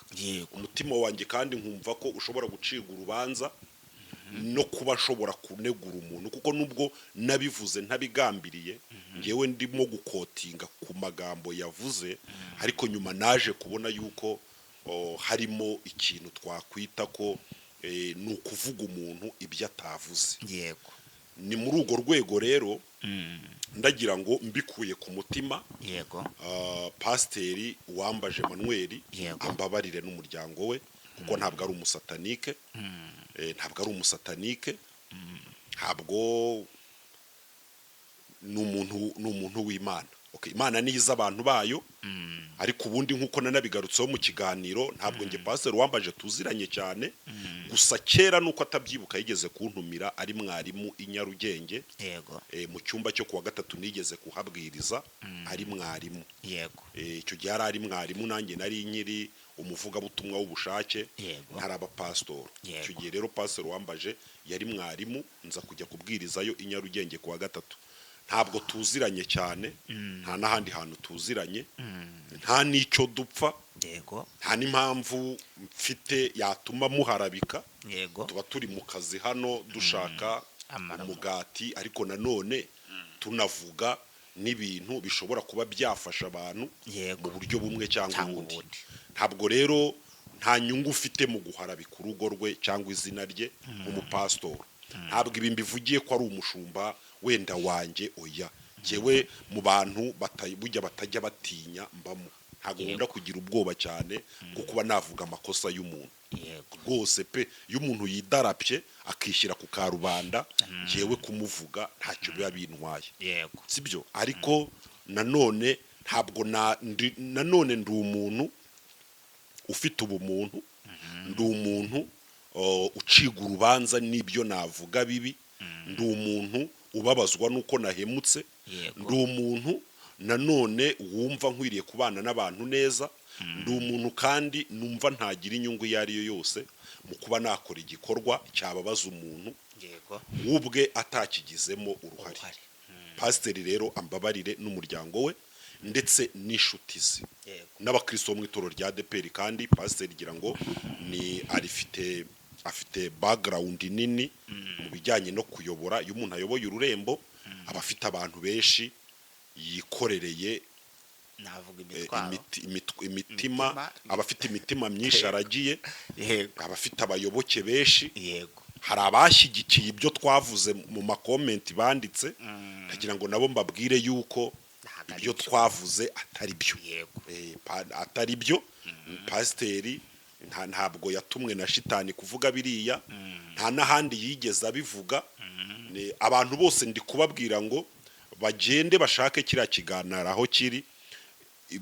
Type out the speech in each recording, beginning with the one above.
kubivuga. Umutima wanjye kandi nkumva ko ushobora gucibwa urubanza no kuba nshobora kunegura umuntu, kuko nubwo nabivuze ntabigambiriye, ngewe ndimo guquotinga ku magambo yavuze, ariko nyuma naje kubona yuko harimo ikintu twakwita ko ni ukuvuga umuntu ibyo atavuze. Ni muri urwo rwego rero ndagira ngo mbikuye ku mutima, Pasiteri Uwambaje Emmanuel ambabarire n'umuryango we, kuko ntabwo ari umusatanike. Ntabwo ari umusatanike, ntabwo ni umuntu w'Imana. Okay, Imana niyo izi abantu bayo. Ariko ubundi nk'uko nanabigarutseho mu kiganiro, ntabwo njye Pasiteri Uwambaje tuziranye cyane. Gusa kera, nuko atabyibuka, yigeze kuntumira ari mwarimu i Nyarugenge. Mu cyumba cyo kuwa gatatu nigeze kuhabwiriza ari mwarimu. Icyo gihe yari ari mwarimu, nanjye nari nkiri umuvugabutumwa w'ubushake, ntaraba pasitoro. Icyo gihe rero Pasitoro Wambaje yari mwarimu, nza kujya kubwirizayo i Nyarugenge kuwa gatatu. Ntabwo tuziranye cyane, nta n'ahandi hantu tuziranye, nta n'icyo dupfa, nta n'impamvu mfite yatuma muharabika. Tuba turi mu kazi hano dushaka Amaramuko. umugati, ariko nanone tunavuga n'ibintu bishobora kuba byafasha abantu mu buryo bumwe cyangwa Cyangwa ubundi. ubundi. Ntabwo rero nta nyungu ufite mu guharabika urugo rwe cyangwa izina rye nk'umupasitori. Ntabwo ibi mbivugiye ko ari umushumba wenda wanjye, oya. Njyewe mu bantu burya batajya batinya mbamo, ntabwo nkunda kugira ubwoba cyane bwo kuba navuga amakosa y'umuntu rwose pe. Iyo umuntu yidarapye akishyira ku karubanda, njyewe kumuvuga ntacyo biba bintwaye. Sibyo? Ariko nanone ntabwo nanone ndi umuntu ufite ubumuntu, ndi umuntu uciga urubanza n'ibyo navuga bibi, ndi umuntu ubabazwa n'uko nahemutse, ndi umuntu nanone wumva nkwiriye kubana n'abantu neza, ndi umuntu kandi numva ntagira inyungu iyo ari yo yose mu kuba nakora igikorwa cyababaza umuntu ubwe atakigizemo uruhare. Uruhare. Pasiteri rero ambabarire n'umuryango we ndetse n'inshuti ze n'abakristo bo mu itorero rya ADEPR. Kandi pasiteri gira ngo ni arifite, afite background nini mu bijyanye no kuyobora. Iyo umuntu ayoboye ururembo aba afite abantu benshi yikorereye. Navuga imitwaro. Imitima. Imitima. Aba afite imitima myinshi aragiye, aba afite abayoboke benshi. Hari abashyigikiye ibyo twavuze mu macomment banditse, ndagira ngo nabo mbabwire yuko Ntabwo ari ibyo byo. twavuze atari byo. Atari byo. Pasiteri ntabwo yatumwe na shitani kuvuga biriya, nta n'ahandi yigeze abivuga. Abantu bose ndi kubabwira ngo bagende bashake kiriya kiganiro aho kiri,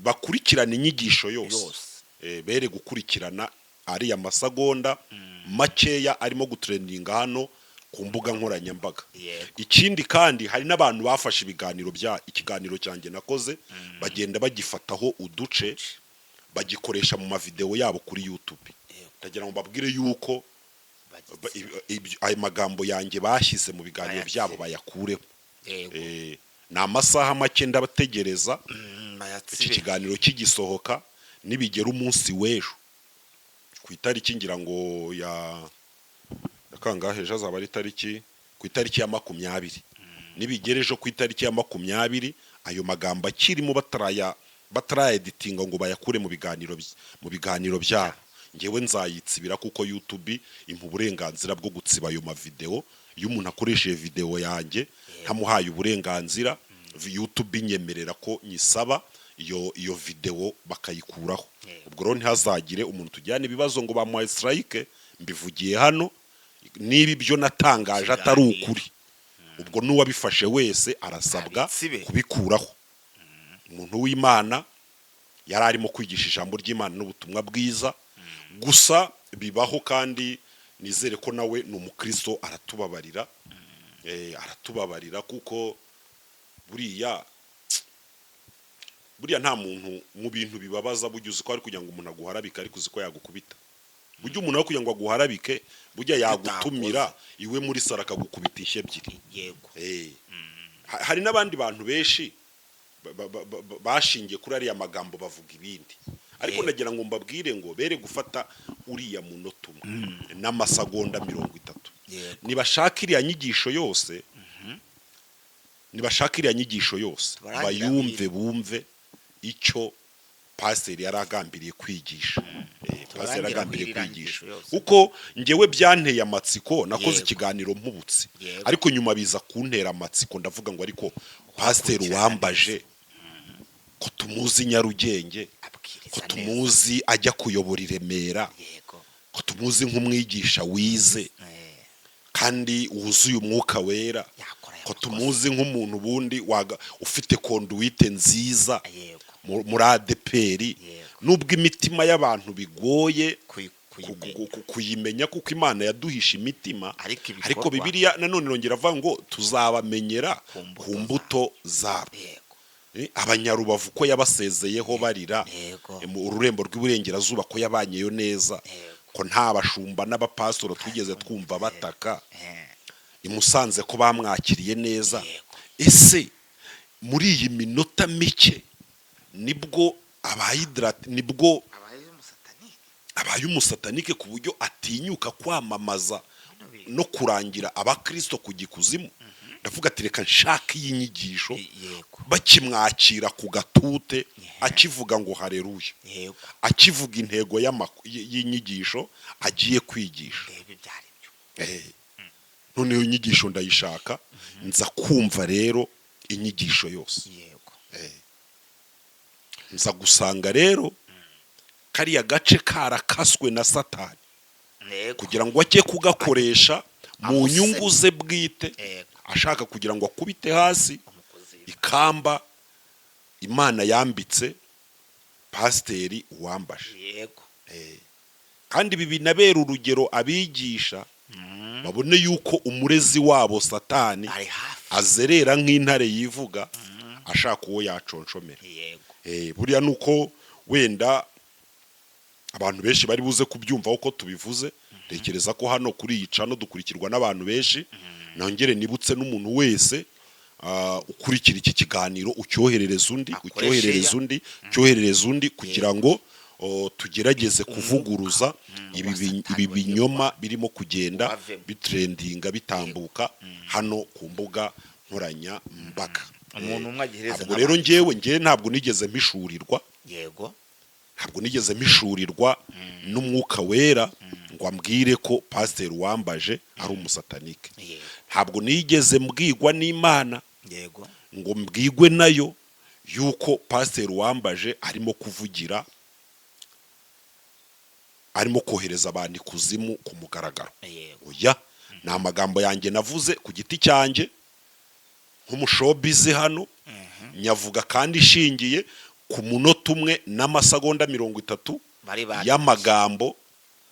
bakurikirane inyigisho yose. Yose. Bere gukurikirana ariya masegonda makeya arimo gutrendinga hano ku mbuga nkoranyambaga. Ikindi kandi, hari n'abantu bafashe ibiganiro bya ikiganiro cyanjye nakoze, bagenda bagifataho uduce, bagikoresha mu mavideo yabo kuri YouTube. Ndagira ngo mbabwire yuko ayo magambo yanjye bashyize mu biganiro Bayatsibe. byabo bayakureho. Ni amasaha make ndabategereza. Iki Bayatsibe. kiganiro kigisohoka, nibigera umunsi w'ejo ku itariki ngira ngo ya kangahe, ejo azaba ari itariki, ku itariki ya 20, nibigera ejo ku itariki ya 20 ayo magambo akirimo batarayaeditinga ngo bayakure mu biganiro byabo, ngewe nzayitsibira, kuko YouTube impa uburenganzira bwo gutsiba ayo mavideo. Iyo umuntu akoresheje video yanjye ntamuhaye uburenganzira, YouTube inyemerera ko nyisaba iyo video bakayikuraho. Ubwo rero ntihazagire umuntu tujyana ibibazo ngo bamuhaye strike. Mbivugiye hano, niba ibyo natangaje atari Ikiganiro. ukuri, ubwo n'uwabifashe wese arasabwa Abitsibe. kubikuraho. Umuntu w'Imana yari arimo kwigisha ijambo ry'Imana n'ubutumwa bwiza gusa, bibaho. Kandi nizere ko nawe ni umukristo, aratubabarira. Aratubabarira kuko buriya nta muntu mu bintu bibabaza. Burya uzi ko ari kugira ngo umuntu aguharabike, ariko uzi ko yagukubita. Burya umuntu aho kugira ngo aguharabike, burya yagutumira iwe muri saro akagukubita inshyi ebyiri. Hari n'abandi bantu benshi bashingiye kuri ariya magambo bavuga ibindi. Ariko ndagira ngo mbabwire ngo bere gufata uriya munota umwe n'amasegonda 30. Nibashaka iriya nyigisho yose, nibashaka iriya nyigisho yose Tubarangira bayumve, bumve icyo pasiteri yari agambiriye kwigisha. Pasiteri Tubarangira agambiriye kuri iriya kwigisha nyigisho yose. Kuko njyewe byanteye amatsiko, nakoze ikiganiro mpubutse, ariko nyuma biza kuntera amatsiko, ndavuga ngo ariko pasiteri Wakurikirana wambaje ko tumuzi Nyarugenge, abwiriza ko neza. tumuzi ajya kuyobora i Remera, ko tumuzi nk'umwigisha wize kandi wuzuye umwuka wera, yakora aya ko makosa. tumuzi nk'umuntu ubundi ufite conduite nziza muri ADEPR, nubwo imitima y'abantu bigoye kuyimenya. kuyimenya, kuko Imana yaduhisha imitima, Ariko ibikorwa- ariko Bibiliya nanone irongera avuga ngo tuzabamenyera Ku mbuto ku mbuto zabo. Abanyarubavu ko yabasezeyeho barira, mu ururembo rw'iburengerazuba ko yabanyeyo neza, ko nta bashumba n'abapasitoro twigeze twumva bataka, i Musanze ko bamwakiriye neza, ese muri iyi minota mike nibwo abaye nibwo abaye umusatanike? Abaye umusatanike ku buryo atinyuka kwamamaza Bino bintu. no kurangira abakristo ku gikuzimu? Ndavuga ati reka nshake iyi nyigisho bakimwakira ku gatute, akivuga ngo hareruya, akivuga intego y'inyigisho agiye kwigisha. Ndebe ibyo ari byo. Noneho inyigisho ndayishaka, nza kumva rero inyigisho yose. Nza gusanga rero kariya gace karakaswe na Satani kugira ngo ajye kugakoresha mu Amusebye. nyungu ze bwite, ashaka kugira ngo akubite hasi Umukozi ikamba Imana yambitse pasiteri Uwambaje. Kandi ibi binabera urugero abigisha, babone yuko umurezi wabo Satani ari hafi, azerera nk'intare yivuga, ashaka uwo yaconshomera. Buriya ni uko wenda abantu benshi bari buze kubyumva uko tubivuze. Tekereza ko hano kuri iyi channel dukurikirwa n'abantu benshi. Nongere nibutse n'umuntu wese ukurikira iki kiganiro, ucyoherereza undi, Akore ucyoherereza share. undi, ucyoherereza undi, kugira ngo tugerageze kuvuguruza wa Satani ibi bagiye binyoma birimo kugenda Ubavemo. bitrendinga, bitambuka hano ku mbuga nkoranyambaga. Umuntu umwe agihereza Ntabwo rero n'abandi. ngewe ntabwo nigeze mpishurirwa, ntabwo nigeze mpishurirwa n'umwuka wera ngo ambwire ko pasiteri Wambaje ari umusatanike. Ntabwo nigeze mbwirwa n'Imana ngo mbwigwe nayo yuko pasiteri Wambaje arimo kuvugira, arimo kohereza abantu ikuzimu ku mugaragaro. Oya, ni amagambo yanjye navuze ku giti cyanjye nk'umushobizi hano, nyavuga kandi ishingiye ku munota umwe n'amasegonda 30 bari bari y'amagambo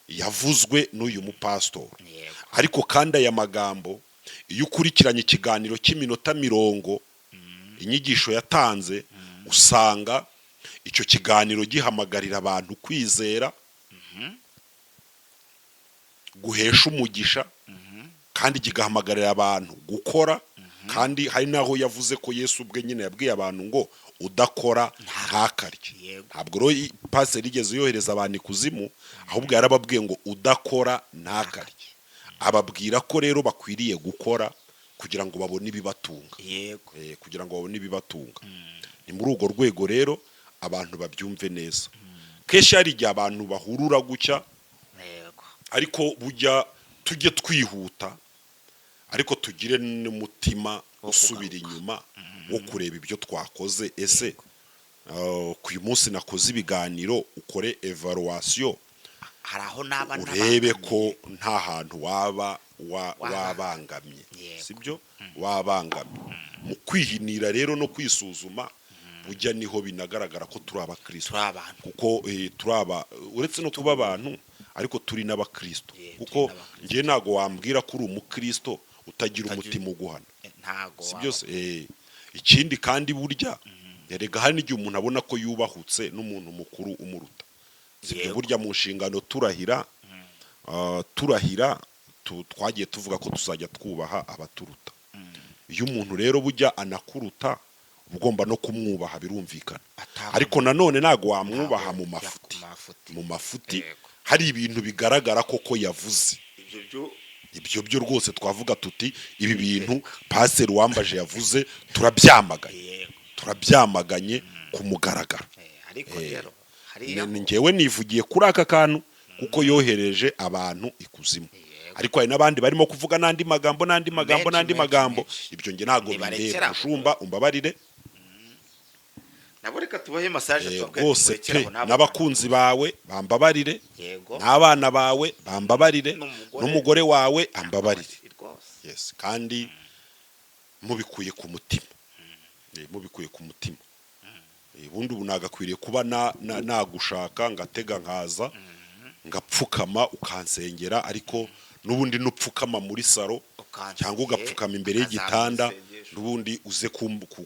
yavuzwe n'uyu mupasitori. Ariko kandi aya magambo, iyo ukurikiranye ikiganiro cy'iminota 40, inyigisho yatanze, usanga icyo kiganiro gihamagarira abantu kwizera guhesha umugisha, kandi kigahamagarira abantu gukora. Kandi hari n'aho yavuze ko Yesu ubwe nyine yabwiye abantu ngo udakora ntakarye. Ntabwo rero pasiteri yigeze yohereza abantu ikuzimu, ahubwo yarababwiye ngo udakora ntakarye, ababwira ko rero bakwiriye gukora kugira ngo babone ibibatunga. Kugira ngo babone ibibatunga. Ni muri urwo rwego rero abantu babyumve neza. Kenshi hari igihe abantu bahurura gutya, ariko bujya tujye twihuta, ariko tugire n'umutima Wo usubira kugaruka. inyuma wo kureba ibyo twakoze. Ese ku uyu munsi nakoze ibiganiro, ukore evaluation, Hari aho naba urebe nabangamiye. ko nta hantu waba wabangamye. Sibyo, wabangamye. Mu kwihinira rero no kwisuzuma, bujya niho binagaragara ko turi abakristo, Turi abantu. kuko turi aba, uretse no kuba abantu, ariko turi n'abakristo, kuko Turi n'abakristo. njye ntago wambwira ko uri umukristo utagira Utagira- umutima uguhana. Ntago Si waba. byose. Ikindi kandi burya erega hari n'igihe umuntu abona ko yubahutse n'umuntu mukuru umuruta, sibyo? Burya mu nshingano turahira, turahira twagiye tuvuga ko tuzajya twubaha abaturuta. Iyo umuntu rero bujya anakuruta Uba ugomba no kumwubaha, birumvikana. Ariko nanone ntabwo wamwubaha mu mafuti. Ku mafuti. Mu mafuti. Yego. Hari ibintu bigaragara koko yavuze. Ibyo byo. Ibyo byo rwose twavuga tuti ibi bintu Pasiteri Uwambaje yavuze turabyamaganye. Turabyamaganye ku mugaragaro. Ariko rero hariya Njyewe nivugiye kuri aka kantu kuko yohereje abantu ikuzimu. Ariko hari n'abandi barimo kuvuga n'andi magambo, n'andi magambo, Menshi, n'andi menshi, magambo. menshi. Ibyo njye ntabwo bindeba. Nibarekere aho. Mushumba, umbabarire. Nabo reka tubahe massage. Tubabwire Rwose murekere pe. aho nabo. N'abakunzi bawe bambabarire. N'abana bawe bambabarire. N'umugore. N'umugore wawe ambabarire. Rwose. Yes, kandi mubikuye ku mutima. Mubikuye ku mutima. Ubundi ubu nagakwiriye kuba nagushaka ngatega nkaza ngapfukama ukansengera, ariko n'ubundi nupfukama muri saro Ukansengera, cyangwa ugapfukama imbere ukazamura y'igitanda, isengesho. n'ubundi uze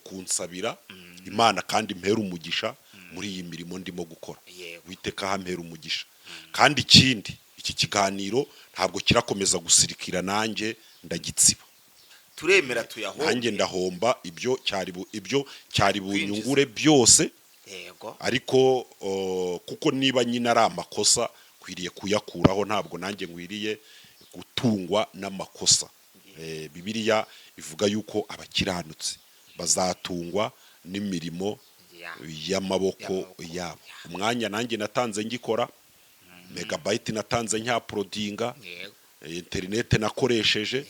kunsabira Imana kandi mpere umugisha muri iyi mirimo ndimo gukora. Witeka hampera umugisha. Kandi ikindi, iki kiganiro ntabwo kirakomeza gusirikira, nanjye ndagitsiba. Turemera tuyahombe. Nanjye ndahomba ibyo cyari Kwinjiza. bunyungure byose. Ariko kuko niba nyine ari amakosa, nkwiriye kuyakuraho. Ntabwo nanjye nkwiriye gutungwa n'amakosa. Bibiliya ivuga yuko abakiranutsi bazatungwa n'imirimo y'amaboko Y'amaboko. yabo. Umwanya nanjye natanze ngikora, megabyte natanze nyauploadinga, interinete nakoresheje,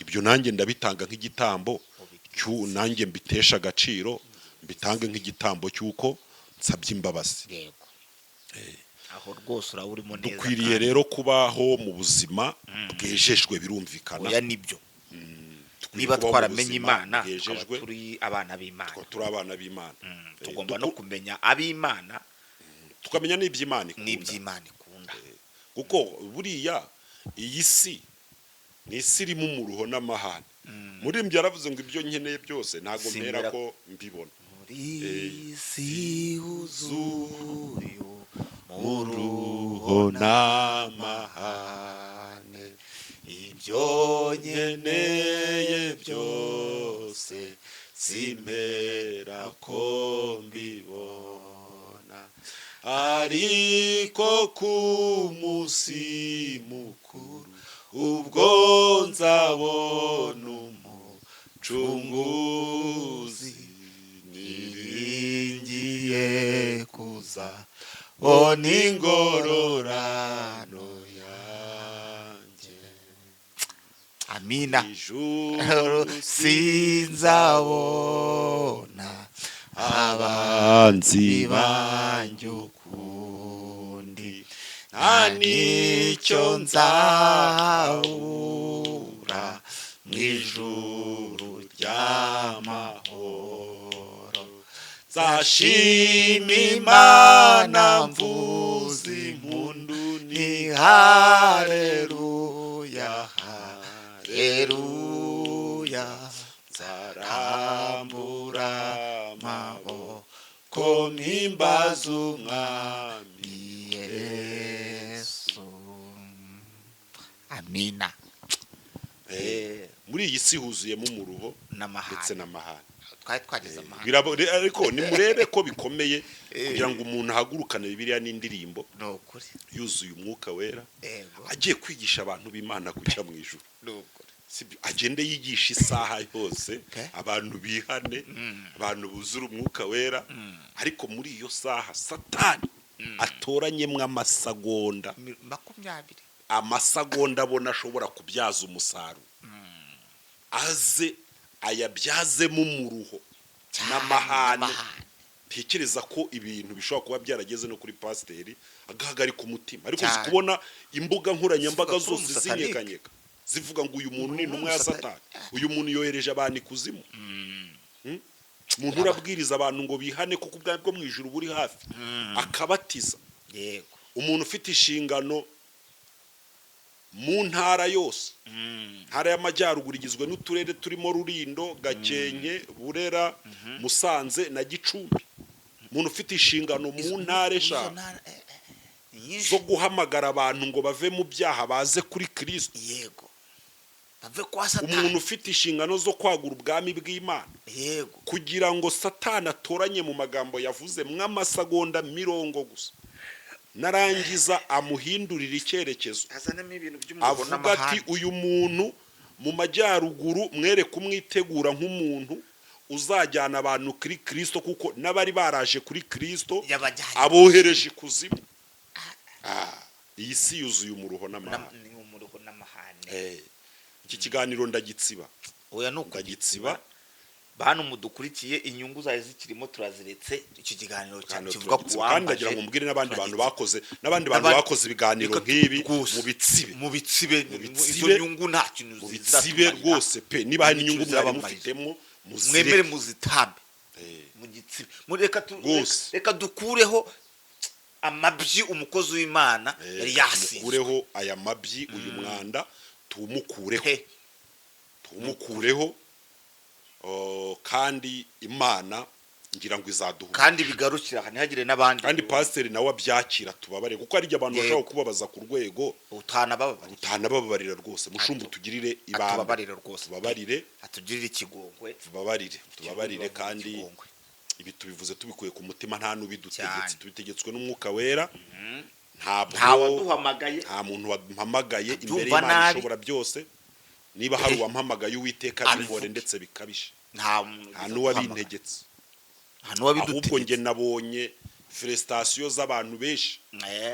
ibyo nanjye ndabitanga nk'igitambo nanjye mbitesha agaciro, mbitange nk'igitambo cy'uko nsabye imbabazi. Yego, aho rwose uraba urimo neza. Dukwiriye kandi. rero kubaho mu buzima bwejejwe, birumvikana. Oya, nibyo. Dukwiye Niba kubaho mu twaramenye buzima Imana, tukaba bwejejwe, turi abana b'Imana, tukaba turi abana b'Imana. Tugomba no kumenya ab'Imana tukamenya n'iby'Imana ikunda. N'iby'Imana ikunda. Kuko buriya iyi si ni isi irimo umuruho n'amahane. Muririmbyi yaravuze ngo ibyo nkeneye byose ntabwo mpera Simbera- ko mbibona. Muri iyi si huzuye umuruho n'amahane, ibyo nkeneye byose simpera ko mbibona, ariko ku munsi mukuru ubwo nzabona Umucunguzi, niringiye kuza bona ingororano yanjye. Amina. Ijuru Sinzabona abanzi banjye banjye ukundi, nta n'icyo n'icyo nzabura mu ijuru ry'amahoro. Nzashima Imana mvuza impundu, ni haleluya, haleluya. Nzarambura amaboko mpimbaza Umwami. Yesu, amina. Muri iyi si huzuyemo umuruho ndetse N'amahane. n'amahane. Twari twagize amahane. Ariko nimurebe ko bikomeye kugira ngo umuntu ahagurukane Bibiliya n'indirimbo Ni ukuri. yuzuye Umwuka Wera, agiye kwigisha abantu b'Imana kujya mu ijuru. Ni ukuri. Sibyo? Agende yigisha isaha yose, abantu bihane, abantu buzura Umwuka Wera, ariko muri iyo saha Satani atoranyemo amasegonda 20. Amasegonda abona ashobora kubyaza umusaruro, aze ayabyazemo umuruho n'amahane. N'amahane. Ntekereza ko ibintu bishobora kuba byarageze no kuri pasiteri agahagarika umutima, ariko uzi Cyane. kubona imbuga nkoranyambaga Zivuga ko uri zose umusatanike. zinyeganyega zivuga ngo uyu muntu ni intumwa ya Umusatani. Satani, uyu muntu yohereje abantu ikuzimu. Umuntu urabwiriza abantu ngo bihane kuko ubwami bwo mu ijuru buri hafi, akabatiza, umuntu ufite inshingano mu ntara yose. Ntara y'Amajyaruguru igizwe n'uturere turimo Rulindo, Gakenke, Burera, Musanze na Gicumbi. Umuntu ufite inshingano mu ntara Izo 5 ntara, ni nyinshi. zo guhamagara abantu ngo bave mu byaha baze kuri Kirisito, Yego. Bave kwa Umuntu Satani. ufite inshingano zo kwagura ubwami bw'Imana, kugira ngo Satani atoranye mu magambo yavuze mw'amasegonda 40 gusa, narangiza amuhindurira icyerekezo, Azanemo ibintu by'umuruho avuga ati: n'amahane. "Uyu muntu mu majyaruguru mwere kumwitegura nk'umuntu uzajyana abantu kuri Kirisito, kuko n'abari baraje kuri Kirisito Yabajyanye. abohereje ikuzimu." Iyi si yuzuye umuruho n'amahane. Ni umuruho n'amahane. Iki kiganiro ndagitsiba. Oya, ni Ndagitsiba. Bantu mudukurikiye, inyungu zari zikirimo turaziretse. Icyo kiganiro Kiganiro kivuga ku turagitsiba. Kandi ndagira wambaje ngo mbwire n'abandi bantu turagitsiba. bakoze, n'abandi bantu bakoze ibiganiro Reka nk'ibi, rwose. mu bitsibe. Mu bitsibe. Mu Izo bitsibe. nyungu nta kintu Mu bitsibe zizatumarira. rwose pe. Niba hari n'inyungu mwari Zizabamarira. mufitemo, Mwemere muzireke. muzitambe mu gitsibe. Rwose. Reka dukureho amabyi umukozi w'Imana yari yasizwe. Tumukureho aya mabyi, uyu mwanda tuwumukureho. Pe. Tuwumukureho. Oh, kandi Imana ngira ngo izaduha. Kandi bigarukira aha, ntihagire n'abandi. Kandi pasiteri nawe abyakira, tubabare, kuko hari igihe abantu bashobora kubabaza ku rwego utanabababarira. Utanabababarira rwose. Mushumba, utugirire ibambe. Atubabarire rwose. Tubabarire. Atugirire ikigongwe. Tubabarire, tubabarire. Kandi Ikigongwe. ibi tubivuze tubikuye ku mutima, nta n'ubidutegetse. Cyane. Tubitegetswe n'Umwuka Wera. Ntabwo Nta waduhamagaye. nta muntu wampamagaye imbere Abyumva y'Imana nabi. ishobora byose. Niba hari uwampamagaye, Uwiteka Abivuge. abikore ndetse bikabije. Nta muntu Nta n'uwabintegetse. Nta Ahubwo n'uwabidutegetse. njye nabonye frustration z'abantu benshi,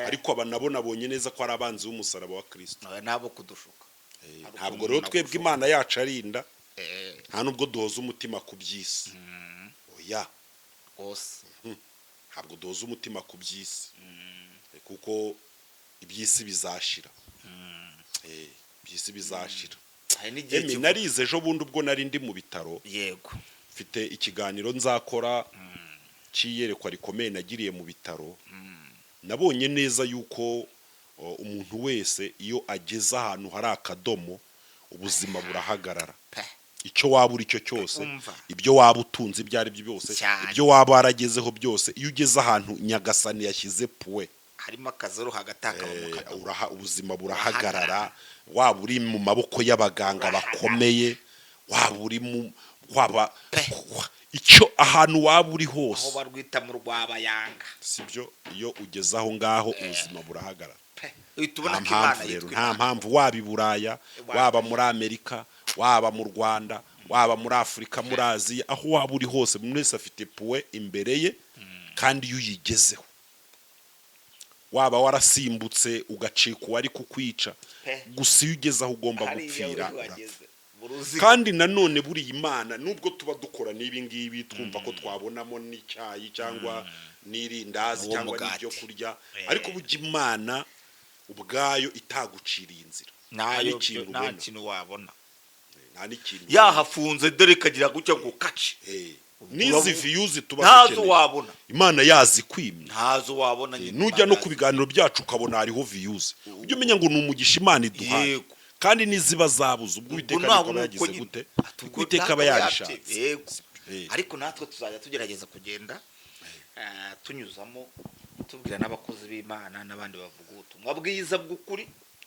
ariko aba nabo nabonye neza ko ari abanzi b'umusaraba wa Kristo. Nawe nabo kudushuka. Hari Ntabwo ukuntu rero umuntu twebwe agushuka. Imana yacu arinda, nta nubwo duhoza umutima ku by'isi, oya. Rwose. Ntabwo duhoza umutima ku by'isi, kuko iby'isi bizashira. Iby'isi bizashira. Hari n'igihe Emi, narize ejo bundi ubwo nari ndi mu bitaro. Mfite ikiganiro nzakora cy'iyerekwa rikomeye nagiriye mu bitaro. Nabonye neza yuko umuntu wese iyo ageze ahantu hari akadomo, ubuzima burahagarara. Pe. Icyo waba uri cyo cyose, Umva. ibyo waba utunze ibyo ari byo byose, Cyane. ibyo waba waragezeho byose, iyo ugeze ahantu Nyagasani yashyize puwe, Harimo akazeru hagati, hakabamo akadomo. Ubuzima burahagarara. Waba uri mu maboko y'abaganga bakomeye, waba uri mu waba Pe. icyo ahantu waba uri Aho hose, barwita mu rwabayanga. Sibyo? Iyo ugeze aho ngaho, ubuzima burahagarara. Pe, uhita ubona Nta ko Imana mpamvu rero, yitwa nta Imana. mpamvu, waba i Buraya, waba muri Amerika, waba mu Rwanda, waba muri Afurika, muri Aziya, aho waba uri hose, buri wese afite puwe imbere ye. Kandi iyo uyigezeho, waba warasimbutse ugacika uwari kukwica, Pe. gusa iyo ugeze aho ugomba Hariya gupfira, uri urapfa. wageze mu ruziga. Kandi nanone buriya Imana, nubwo tuba dukora n'ibi ngibi twumva ko twabonamo n'icyayi cyangwa n'irindazi N'uwo cyangwa mugati. n'ibyo kurya, ariko burya Imana ubwayo itaguciriye inzira, nta Nayo n'ikintu nta ubona. kintu wabona. Nta n'ikintu. Yahafunze, dore ikagira gutya ngo kaci. N'izi views tuba Ntazo dukeneye, wabona. Imana yazikwimye. Ntazo wabona nyine. Nujya no ku biganiro byacu ukabona hariho views, ujye umenya ngo ni umugisha Imana iduhaye. Kandi niziba zabuze, ubwo Uwiteka Ubwo niko ntabwo aba nuko yagize nyine. gute? Ati ubwo Uwiteka aba ntabwo yabishatse. Yego. Ariko natwe tuzajya tugerageza kugenda tunyuzamo tubwira n'abakozi b'Imana n'abandi bavuga ubutumwa bwiza bw'ukuri,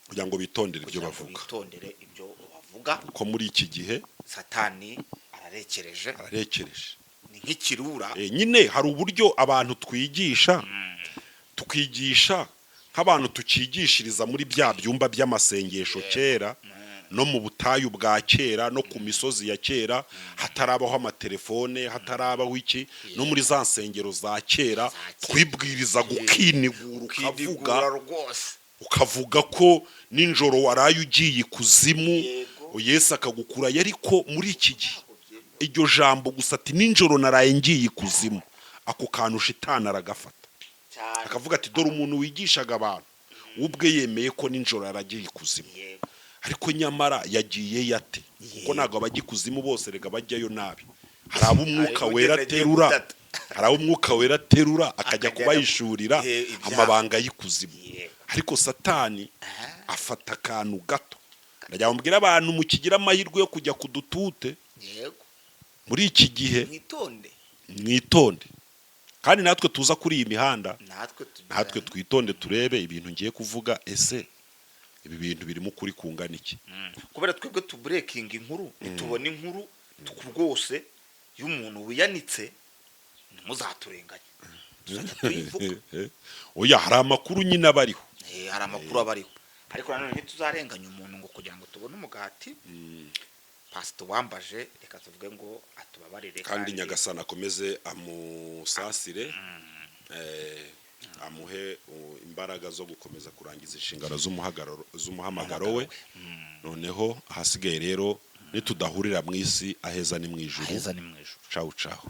Kugira ngo bitondere ibyo kugira ngo bavuga. bitondere ibyo bavuga. Ko muri iki gihe Satani ararekereje. Ararekereje. Ni nk'ikirura. Nyine hari uburyo abantu twigisha, tukigisha nk'abantu tukigishiriza muri bya byumba by'amasengesho kera, no mu butayu bwa kera, no ku misozi ya kera, hatarabaho amatelefone, hatarabaho iki, no muri za nsengero za kera, Za kera. twibwiriza gukinigura, ukavuga, Ukinigura rwose. ukavuga ko nijoro waraye ugiye ikuzimu, Yesu akagukurayo. Ariko muri iki gihe, iryo jambo gusa ati "Nijoro naraye ngiye ikuzimu", ako kantu shitani aragafata, Cyane. akavuga ati: "Dore umuntu wigishaga abantu, we ubwe yemeye ko nijoro yaragiye ikuzimu." Ariko nyamara yagiye yate? Kuko ntabwo abajya ikuzimu bose rega bajyayo nabi. Hari abo Umwuka Harimo Wera ugenda agiye aterura, gutata. hari abo Umwuka Wera aterura akajya Akajya kubahishurira ibyaha. amabanga y'ikuzimu. Ariko Satani afata akantu gato. Ndagira ngo mbwire abantu mukigira amahirwe yo kujya ku dutute muri iki gihe, Mwitonde. mwitonde. Kandi natwe tuza kuri iyi mihanda, Natwe tugira natwe twitonde, turebe ibintu ngiye kuvuga. Ese Ibi bintu birimo ukuri kungana iki? Kubera twebwe tubreakinga inkuru, nitubona inkuru rwose y'umuntu wiyanitse, ntimuzaturenganye, tuzajya tuyivuga. Oya, hari amakuru nyine aba ariho. Hari amakuru aba ariho, ariko nanone ntituzarenganya umuntu ngo kugira ngo tubone umugati. Pastor wambaje, reka tuvuge ngo atubabarire. Kandi Nyagasani akomeze amusasire, amuhe imbaraga zo gukomeza kurangiza inshingano z'umuhamagaro we. Noneho ahasigaye rero, nitudahurira mu isi, aheza ni mu ijuru. Aheza ni mu ijuru. Cawu cawu.